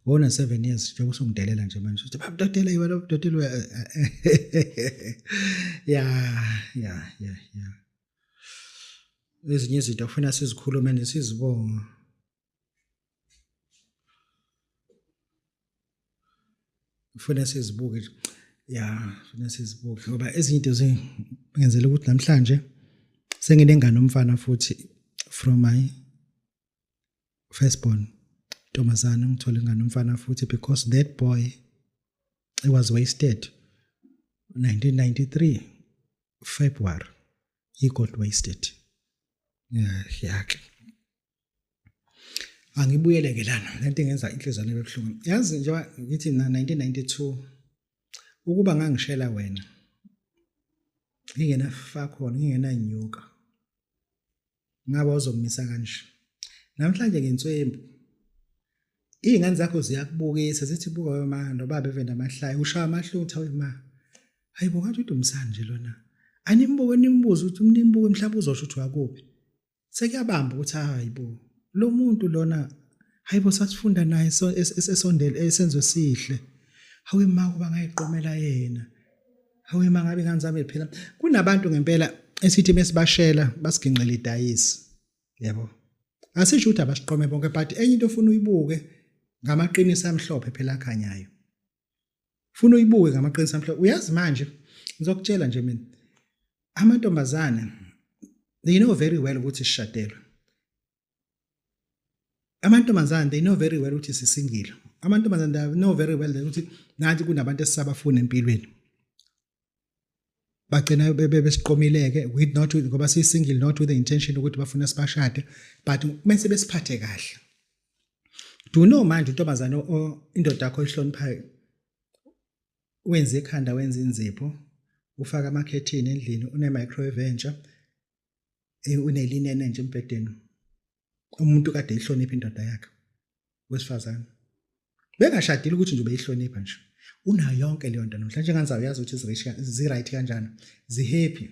Wona 7 years njengoba usungidelela nje manje uthi baba dodela iwe lo dodela. Ya ya ya ya. Ezinye izinto kufanele sizikhulume nje sizibonge. Kufanele sizibuke nje. Ya, kufanele sizibuke ngoba ezinye into zingenzela ukuthi namhlanje senginengane umfana futhi from my firstborn ntombazane ngithole ingane umfana futhi because that boy he was wasted 1993 February he got wasted. Yeah, yakhe angibuyele ke lana lento ingenza inhliziyo yami ebuhlungu. Yazi njengoba ngithi mina 1992 ukuba ngangishela wena ngingena fakhona ngingena nyuka ngabe uzomisa kanje namhlanje nginswembu. Iy'ngane zakho ziyakubukisa zithi buka wema lo baba eve namahlaya ushaya amahlutha wema. Hayi bo, ngathi uDumsani nje lona. Animbuke nimbuze ukuthi nimbuke mhlawumbe uzosho ukuthi wakuphi. Sekuyabamba ukuthi hayi bo, lo muntu lona hayi bo sasifunda naye so esondele esenzo sihle. Hawe ma kuba ngayiqomela yena. Hawe ma ngabe ingane zami phela kunabantu ngempela esithi mesibashela basiginqela idayisi. Yebo. Asisho ukuthi abasiqome bonke but enye into ofuna uyibuke ngamaqiniso amhlophe phela akhanyayo. Funa uyibuke ngamaqiniso amhlophe. Uyazi manje ngizokutshela nje mina amantombazane they know very well ukuthi sishadelwe. Amantombazane they know very well ukuthi sisingile. Amantombazane they know very well ukuthi nathi kunabantu esisabafuna empilweni. Bagcina besiqomileke with not with ngoba siyi-single not with the intention ukuthi bafuna sibashade but mese besiphathe kahle. Do you know manje untombazane indoda yakho oyihloniphayo wenza ikhanda wenza inzipho ufaka amakhethini endlini une-microwave entsha unelinene nje embhedeni umuntu kade eyihlonipha indoda yakhe wesifazane bengashadile ukuthi nje ubeyihlonipha nje unayo yonke leyo nto namhlanje ngani zayo uyazi ukuthi zi-right kanjani zi-happy.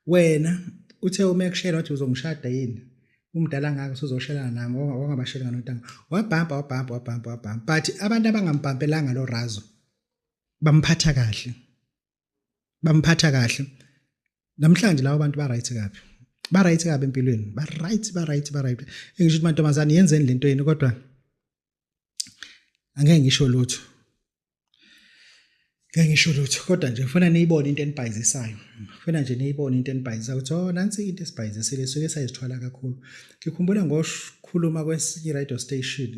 Wena uthe uma ekushela wathi uzongishada yini umdala ngaka usuzoshelana nami wangabasheli nganontanga wabhampa wabhampa wabhampa wabhampa but abantu abangambhampelanga lo razo bamphatha kahle bamphatha kahle namhlanje labo bantu ba right kabi ba right kabi empilweni ba right ba right ba right. Engisho ukuthi mantombazane yenzeni lento yenu kodwa angeke ngisho lutho ngeke ngisho lutho kodwa nje ngifuna niyibone into enibhayizisayo ngifuna nje niyibone into enibhayizisayo ukuthi oh nansi into esibhayizisile suke sayizithwala kakhulu. Ngikhumbula ngokukhuluma kwesinye radio station.